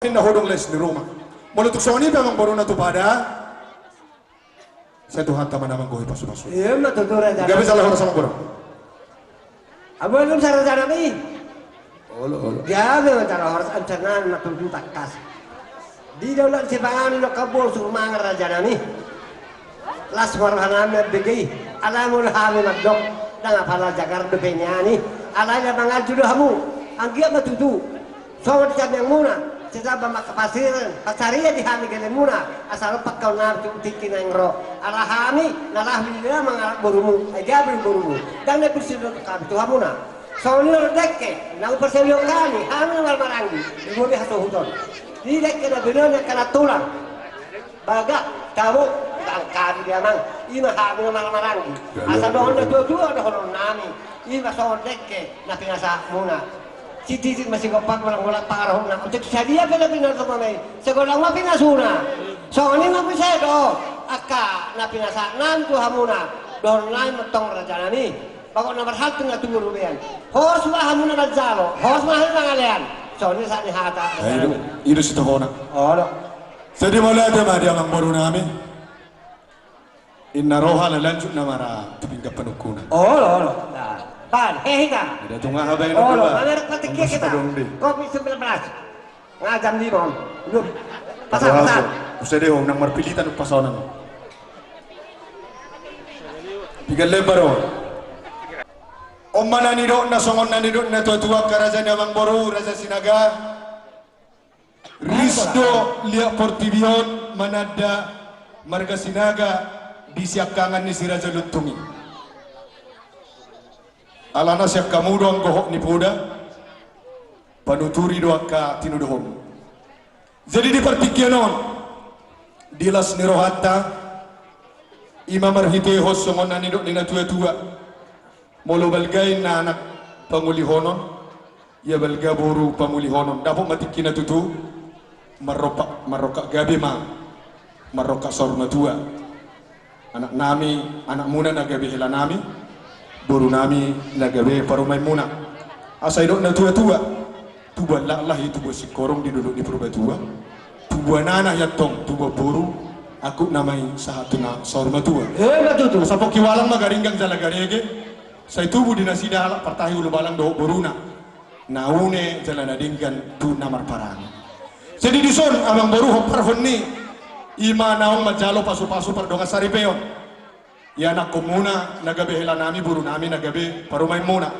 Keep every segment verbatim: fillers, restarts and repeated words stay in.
Inna hodong les ni ruma. Molo tung songon i pe amang boru na tu pada. Sai Tuhanta ma na manggohi pasupasu. Ima tutu raja. Gabe jala horas amang boru. Abu alum sa raja nami. Olo olo. Gabe ma jala horas, ancaman na tutu tangkas. Di daulat sipanganon do kabol surumangan raja nami. Las ma roha nami ambege i. Alai molo hami mandok, ndang apala jagar dope nian i. Alai na mangalju do hamu. Anggiat ma tutu songon di tangiangmuna, sai tamba ma angka pansarian di hami gellengmuna. Asa ro pangkaon nami tu tingki na naeng ro. Ala hami na laho di dia mangalap borumu, ai gabe borumu. Ndang na pir sidohot hami tu hamuna. Songon i do dengke na huparsaulihon hami, hami na marhahamaranggi di boli hasuhuton. Di dengke na binoan ni angka nantulang, bagak, tabo, tangkapi di amang. Ima hami na marhahamaranggi. Asa dohon na tuatua dohonon nami. Ima songon dengke na pinasahatmuna. Sititi ma sigompa, golanggolang pangarahutna. Otik sadia pe na pinatupa ma i, sai godang ma pinasuna. Songon i ma muse do angka na pinasahat nami tu hamuna. Dohonon nami ma antong raja nami. Bagot na marhalto na tubu robean. Horas ma hamuna manjalo, horas ma hamuna mangalean. Songon i sahat ni hata. Ai, i do, i do sitohona. Olo. Jadi mauliate ma di amang boru nami. Inna roha na lanjut na mara tu pinggan panungkunan. Olo olo. Nah, pan hehe hita. Ida tung aha baen. Olo. Mamerek patik kita. Kopi sembilan belas. Nga jam lima on. Belum. Pasang, pasang. Use de ho, nang marpilitan pasaonan. Piga lebar ho. On ma na nidok na songon na nidok na tuatua, angka raja ni amang boru, raja Sinaga. Ris do liat portibi on mananda marga Sinaga di siangkangan ni si Raja Lontung i. Alana siangkanmu do anggo hot ni poda, panuturi do angka tinudohonmu. Jadi di partingkian on, di las ni rohanta, ima marhitehon songon na nidok ni na tuatua. Molo balga inna anak pangulihonon, ia balga boru pangulihonon. Dapot ma tingkina tutu, marrongkap, marrongkap gabe ma, marrongkap saur matua. Anak nami, anakmuna na gabe hela nami, boru nami na gabe parumaenmuna. Asa didok na tuatua, tubuan laklak i tubuan singkoru di dolok ni Purbatua. Tubuan anak i antong tubuan boru, angkup nama i sahat tu na saur matua. Ima tutu. Asa pongki walang ma garinggang jala garege. Sai tubu di nasida halak partahi ulubalang dohot boruna, na une jala na denggan tu na marparange. Jadi dison amang boru, homparhon ni, ima naung manjalo pasupasu pardongan saripeon. Ianakkonmuna na gabe hela nami, boru nami na gabe parumaenmuna,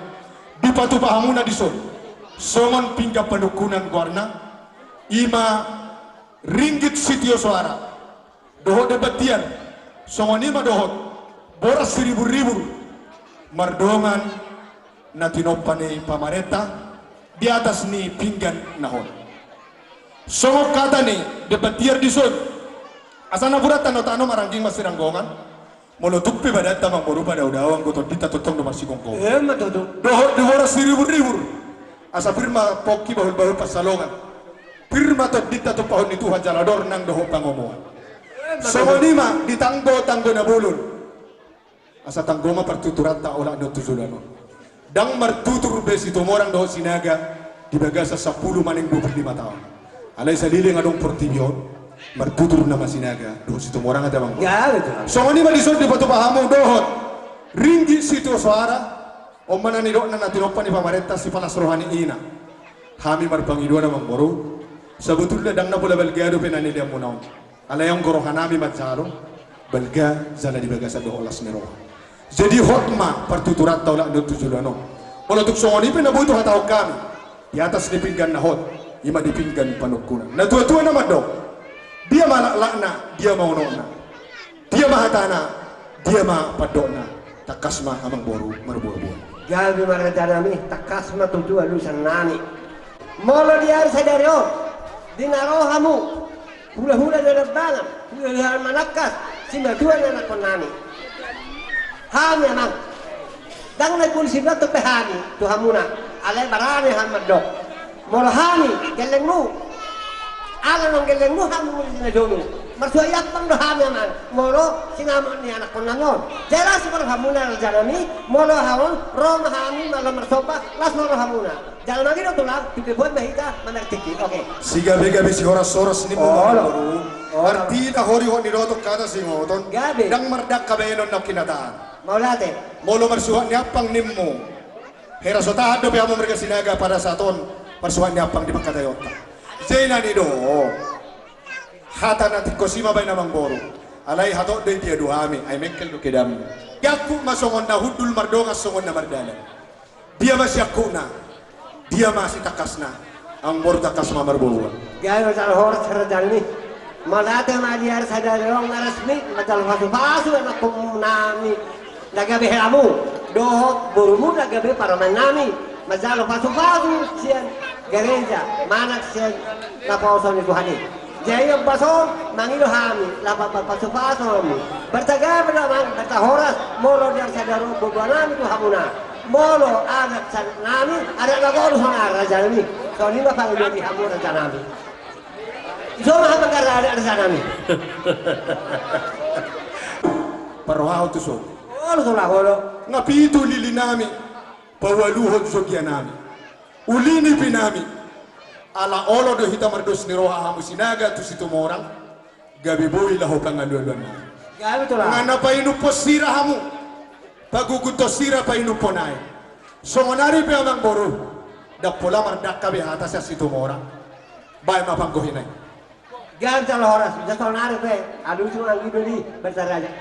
dipatupa hamuna dison songon pinggan panungkunan goarna, ima ringgit sitio soara dohot demban tiar, songon i ma dohot boras siribur-ribur, mardongan na tinompa ni pamarenta di atas ni pinggan na hot. Songon hata ni demban tiar dison, asa napuran tano-tano marangging masiranggongan. Molo tung pe badanta amang boru padao-dao, anggo tondinta tongtong do marsigomgoman. Ima tutu. Dohot di boras siribur-ribur, asa pir ma pongki bahul-bahul pansalongan. Pir ma tondinta tumpahon ni Tuhan jala dor nang dohot pangomoan. Ima tutu. Songon i ma di tanggo-tanggo na bolon, asa tanggo ma partuturanta olat ni on tu joloan on. Ndang martutur be Situmorang dohot Sinaga di bagasan sampulu manang dua pulu lima taon. Alai saleleng adong portibi on, martutur nama Sinaga dohot Situmorang, ate amang boru. Ya, betul. Songon i ma dison dipatupa hamu dohot ringgit sitio soara. On ma na nidokna na tinompa ni pamarenta, sipalas roha ni ina. Hami marpangidoan amang boru, sabotulna ndang na pola balga dope na nileanmuna on. Alai anggo roha nami manjalo balga jala di bagasan dohot las ni roha. Jadi hot ma partuturanta olat ni on tu joloan on. Molo tung songon i pe na boi tu hatahon hami, di atas ni pinggan na hot, ima di pinggan panungkunan. Na tuatua na mandok, dia ma laklakna, dia ma unokna, dia ma hatana, dia ma pandokna. Tangkas ma amang boru marboa-boa. Gabe ma raja nami, tangkas ma tutu alusan nami. Molo di ari sadari on, di na ro hamu, hulahula na dambangan, hulahula na manangkas, simatua ni anakkon nami. Hami amang, ndang na boi sidohonon pe hami tu hamuna, alai barani hami mandok. Molo hami gellengmu, ala naung gellengmu hami muli na donu. Marsuhi ampang do hami amang, molo sinamot ni anakkon nami on. Jala sipar hamuna raja nami, molo hami on ro ma hami molo marsomba, las ma rohamuna. Jala mangido tulang, tu pe buat ma hita mamertingki. Oke. Sigabe-gabe sihoras-horas ni mula. Artina hori hot ni dotok hata singoton. Gabe. Ndang mardangka baenon na hinataan. Mauliate. Molo marsuhat ni ampang nimmu. Hera so tahan dope hamu marga Sinaga pada saat on marsuhat ni ampang di pangkataionta. Jei na ni do. Hata na tingkos i ma baen amang boru. Alai hatop do i dia do hami, ai mengkel do kedam. Diangkut ma songon na hundul mardongan songon na mardalan. Dia ma siangkutna. Dia ma sitangkasna. Amang boru tangkas ma marboruan. Gabe jala horas raja nami. Mauliate ma di ari sadari on na resmi manjalo pasu-pasu anakkon nami. Na gabe helamu dohot borumu na gabe parumaen nami manjalo pasu-pasu sian gareja manang sian naposo ni Tuhan i. Jadi ombas on mangido hami laho pasu-pasu hami. Berta gabe do amang, berta horas molo di ari sadari on boan nami tu hamuna. Molo adat sahat nami adat na golu songon raja nami. Songon i ma pangidoan di hamu raja nami. Iso ma hapangkara adat raja nami. Parrohahon tu son. Olo songon olo. Nga pitu lili nami. Paualuhon sogia nami. Uli ni pi nami. Ala olo do hita mardos ni roha hamu Sinaga tu Situmorang. Gabe boi laho pangalualuan nami. Gabe tulang. Nga na painumhon sira hamu. Paguguthon sira painumhon aek. Songon ari pe amang boru. Ndang pola mardangka be hata sian Situmorang. Baen ma panggohi nai. Gabe jala horas, jala sonari pe, aduh cuma anggi beli, berta raja.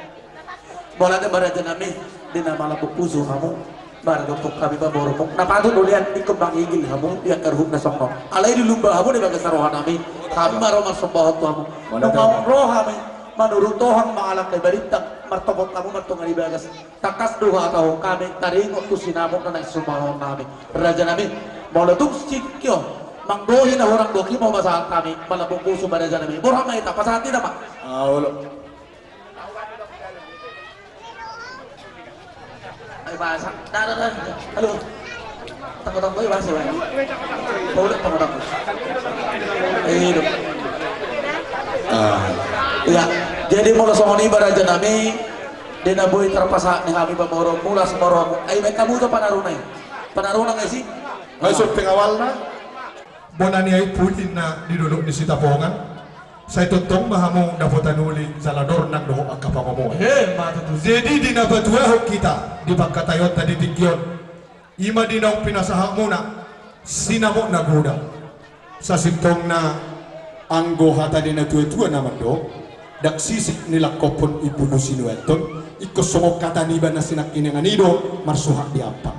Mauliate ma raja nami, di na malambok pusu hamu, mardokkon hami ma borumu, na patut do lean ingkon mangigil hamu, di angka ruhut na songon on. Alai dilumba hamu di bagasan roha nami, hami ma ro marsombahon tu hamu. Mauliate. Nunga ro hami, manurut roha mangalangka i balintang, martopot hamu martonga di bagas. Tangkas do huhatahon hami, taringot tu sinamot na naeng sumahon nami. Raja nami, molo tung singkio, manggohi na hurang goki ma hupasahat hami, malambok pusu ma raja nami. Borhat ma hita, pasahat hita ma. Ah, olo. Ayo, pasahat. Dah, dah, dah. Halo. Tanggo-tanggo, ayo, pasahat, ayo. Paulik, tanggo-tanggo. Eh, hidup. Ah. Iya. Jadi molo songon i ba raja nami, di na boi tarpasahat ni hami pamoruonmu, las ma rohamu. Ai baen hamu jo panaruna i. Panaruna nga isi? Nga isi pengawalna. Bona ni aek putih na di dolok ni Sitapongan. Sai tongtong ma hamu dapotan uli jala dornang dohot angka pangomoan. He, ma tutu. Jadi di na patuahon hita di pangkataionta di tingki on. I ma di naung pinasahatmuna sinamot na godang. Sasintongna anggo hata ni na tua-tua na mandok, ndang sisik nilangkophon, imbulu sinuanhon, ingkon songon hata niba na sinangkiningan i do marsuhat di ampang.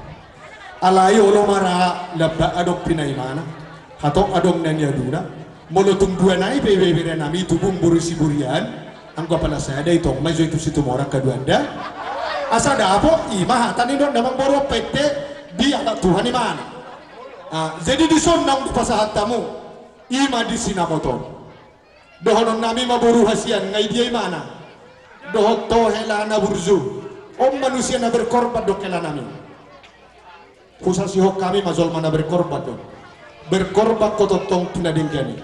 Alai olo ma ra lambak adong pinaimana, hatop adong na niaduna. Molo tung dua nai pe ibebere nami tubu boru Siburian, anggo apala sada i tong ma jo i tu Situmorang haduanda. Asa dapot i ma hata ni do na amang boru, pete di anak Tuhan imana. Ah, jadi dison naung dipasahat hamu i ma di sinamot on. Dohonon nami ma boru hasian nga i dia imana. Dohot ho hela na burju. On manusia na berkorban do hela nami. Husasihon hami ma jolma na berkorban do. Berkorban ho tongtong tu na denggan i.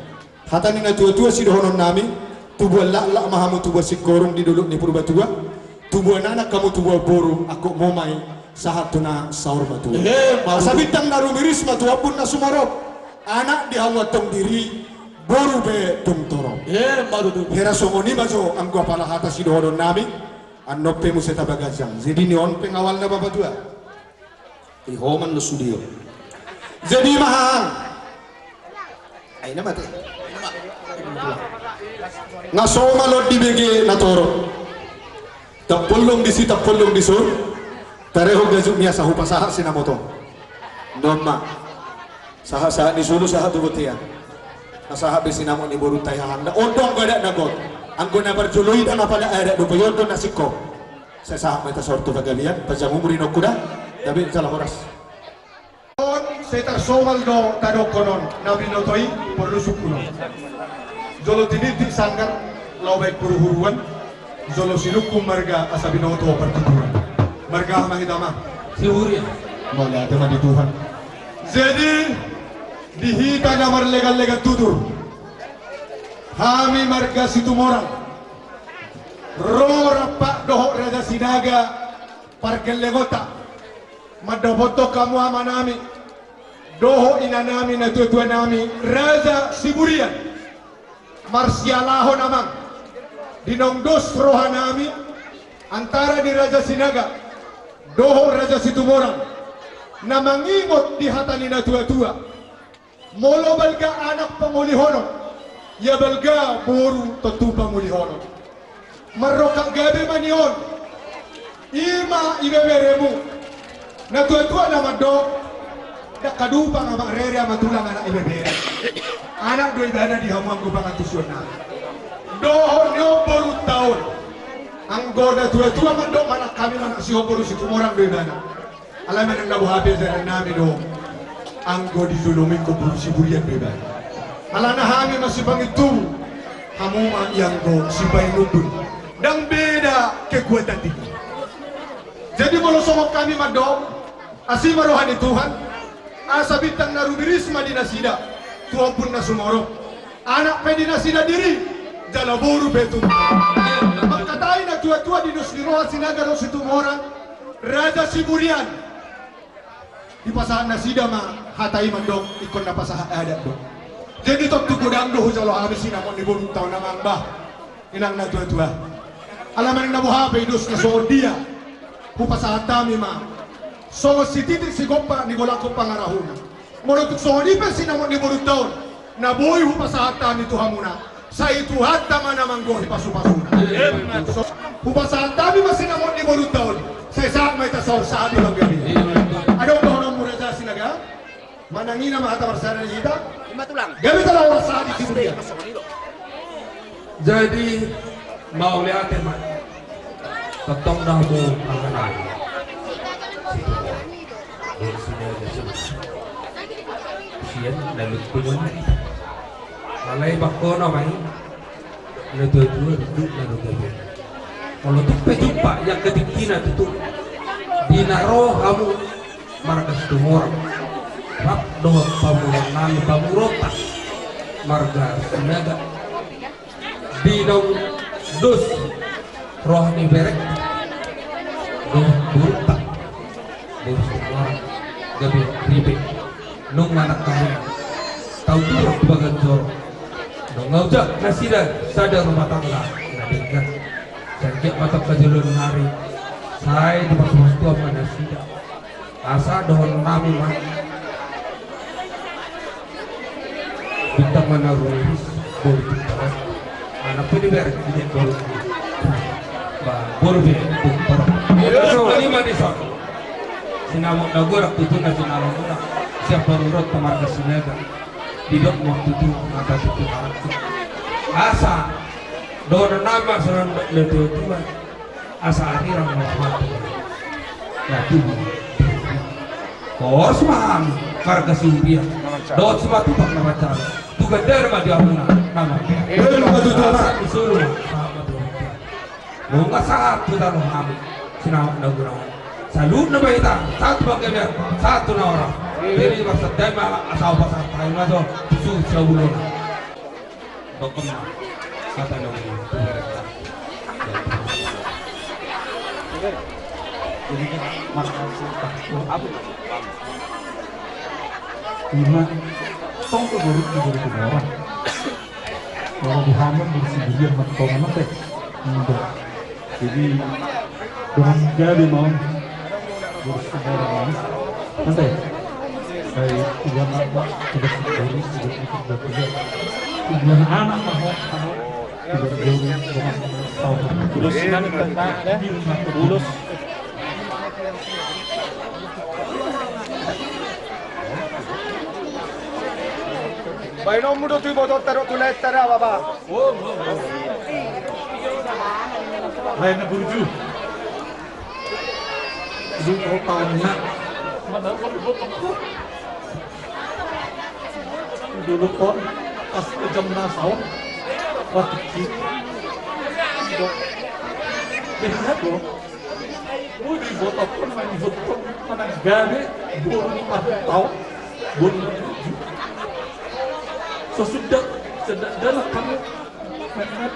Hata ni na tua-tua sidohonon nami, tubuan laklak ma hamu tubuan singkoru di dolok ni Purbatua, tubuan anak hamu tubuan boru, angkupmu ma i sahat tu na saur matua. Ehe, ma tutu. Asa bintang na rumiris ma tu ombun na sumorop, anak di hamu antong diri, boru pe tung torop. Ehe, ma tutu. Hera songon i ma jo anggo apala hata sidohonon nami, annon pe muse tabagasang. Jadi ni on pengawalna bapatua. Ihoman lo studio. Jadi mahang. Aina mate. Nga so ma lot dibege na torop. Tampollong disi, tampollong dison. Tarehon gajuk ni asa hupasahat sinamot on. Ndon ma. Sahat-sahat ni solu sahat tu bontean. Nga sahat be sinamot ni boru tai hahangna. On do anggo adat na got. Anggo na parjolo i ndang apala adat dope, on do na singkop. Sai sahat ma hita saur tu pagabean, panjang umur inongku da, gabe jala horas. On sai tarsomal do tadokkon on, na binoto i porlu sungkun on. Jolo tiniti sanggar, laho baen huruhuruan, jolo silungkun marga asa binoto partituran. Marga aha ma hita ma? Siburian. Mauliate ma di Tuhan. Jadi, di hita na marlegan-legan tutur. Hami marga Situmorang. Ro rampak dohot Raja Sinaga pargellengonta, mandapothon hamu amanami dohot inanami, natuatuanami, Raja Siburian. Marsialahon amang, di naung dos rohanami antara ni Raja Sinaga dohot Raja Situmorang, na mangingot di hata ni natuatua. Molo balga anak pangolihonon, ia balga boru tontu pangolihonon. Marrongkap gabe ma ni on. I ma ibeberemu. Natuatua na mandok, ndang hadumpang amak rere ama tulang anak ibebere. Anak do ibana di hamu anggo pangantusionnami. Dohot ni on borunta on. Anggo natuatua mandok, manang hami manang sihol boru Situmorang do ibana. Alai manang na boha pe, jarannami do anggo di jolomi ingkon boru Siburian do ibana. Alana hami ma sipangintubu, hamu ma i anggo sipainundun. Ndang beda kekuatan tinggi. Jadi molo songon hami mandok, asi ma roha ni Tuhan, asa bintang na rumiris ma di nasida tu ombun na sumorop. Anak pe di nasida diri, jala boru pe tu. Mangkatai natuatua di dos ni roha Sinaga dohot Situmorang, Raja Siburian. Dipasahat nasida ma hata i mandok, ingkon na pasahat adat do. Jadi tontu godang do hujalo hami sinamot ni borunta on, amang bah, inang natuatua. Alai manang na boha pe i dos na songon dia, hupasahat hami ma songon sititik sigompa ni golangkon pangarahutna. Molo tung songon i pe sinamot ni borunta on, na boi hupasahat hami tu hamuna, sai Tuhanta ma na manggohi pasupasuna. Hupasahat hami ma sinamot ni borunta on, sai sahat ma hita saur sahat di panggabean. Adong dohononmu Raja Sinaga? Manang i nama hata marsada di hita. Ima tulang. Gabe tala horas sahat di Siburian. Jadi mauliate ma. Tongtong do hamu panganan. Sian na lukkungan. Alai bangkono ma i. Natuatua duduk na do gabe. Molo tung pe jumpa i angka tingkina tutu, di na ro hamu marga Situmorang rap dohot pamoruonnami, pamoruonta marga Sinaga, di naung dos roha ni berek dohot borunta. Boru Situmorang gabe ripe. Nunga nangkaning tau turun tu bagan joro. Nunga ujak nasida sada rumah tangga na denggan. Sai anggiat ma tong hajoloan ni ari, sai dipasupasu Tuhan ma nasida. Asa dohononnami ma. Bintang ma na rumiris, boru Situmorang. Anak pe diberek, diberek boru. Ba, boru be, boru. Iya, so. Ini ma dison. Sinamot na godang tutu na sinamot godang. Siap boru rot marga Sinaga. Didok ma tutu, mata tutu anak tutu. Asa dohononnami ma songon natuatua. Asa arirang ma mate. Na tubu. Horas ma hami marga Siburian. Dohot simatupang na mansai. Tu gandana ma di hamuna na marga. Asa di solu ma. Nunga sahat tu tano hami. Sinamot na godang. Saluhutna ma hita. Sahat tu panggabean. Sahat tu na horas. Jadi marsantabi ma asa hupasahat hami ma jo. Tu sauluna. Dokon ma. Kata na uli. Jadi kan makasih. Apa? Ima. Tong tu boru, tu boru tu orang. Kalau di hami boru Siburian ma tong na pe. Jadi, dengan jadi mau boru Siburian ma. Santai. Sai, tiga nama, tiga boru, tiga boru, tiga anak ma ho, tiga boru, tiga boru. Terus, terus. Baenonmu do tu ibotonta dohot tu laenta da, Bapa. Laenna burju. Lu kau tahu nak. Mana kau ibotonku? Dulu kau pas jam na saon. Waktu itu. Lihat lo. Boi do ibotonhon, mangihuthon, manang gabe boru ni parhunta on, boru ni burju. Sasuda, sada dalan hamu, manang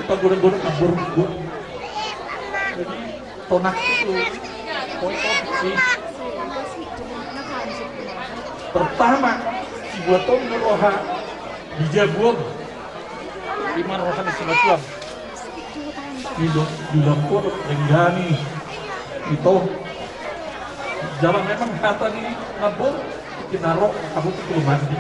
Pagodang-godang kabur gua. Jadi tonak itu. Poin topik sih. Pertama, dibuat tong roha di jabuang. Lima roha di sematuang. Di do-, di dapur, renggani. Itu. Jalan memang kata di nabur, kita rok, kamu tuh mandi.